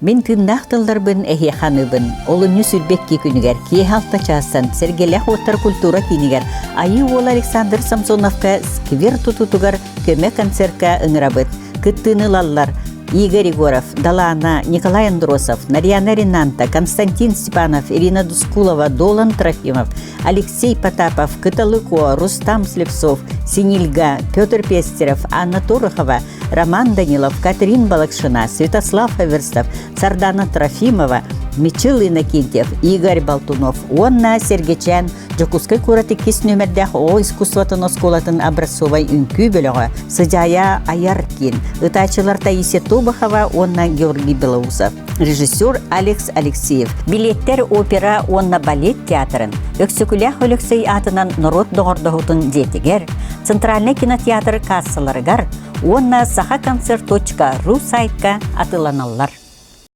Мин тыыннаах тылларбын эһиэхэ аныыбын. Олунньу 22 күнүгэр киэһэ алта чаастан Сэргэлээх уоттар культура киинигэр Айыы уола Александр Самсоновка сквер тутуутугар көмө концертка ыҥырабыт. Кыттыыны ылаллар Игорь Егоров, Далаана, Николай Андросов, Нарьяна Ринанта, Константин Степанов, Ирина Дускулова, Долан Трофимов, Алексей Потапов, Кыталыко, Рустам Слепцов, Синильга, Петр Пестеров, Анна Торохова, Роман Данилов, Катерина Балакшина, Святослав Эверстов, Сардана Трофимова, Мичил Иннокентьев, Игорь Болтунов уонна Сергечен Дьокуускай куорат иккис нүөмэрдээх оҕо искусствотын оскуолатын образцовай үҥкүү бөлөҕө Сыдьаайа Айар киин, ытааччылар Таисия Тобахова уонна Георгий Белоусов, режиссер Алекс Алексеев, билиэттэр опера уонна балет театрын Өксөкүлээх Өлөксөй аатынан норуот доҕордоһуутун дьиэтигэр, Центральнай кинотеатр кассаларыгар уонна сахаконцерт.ру сайтка атыыланаллар.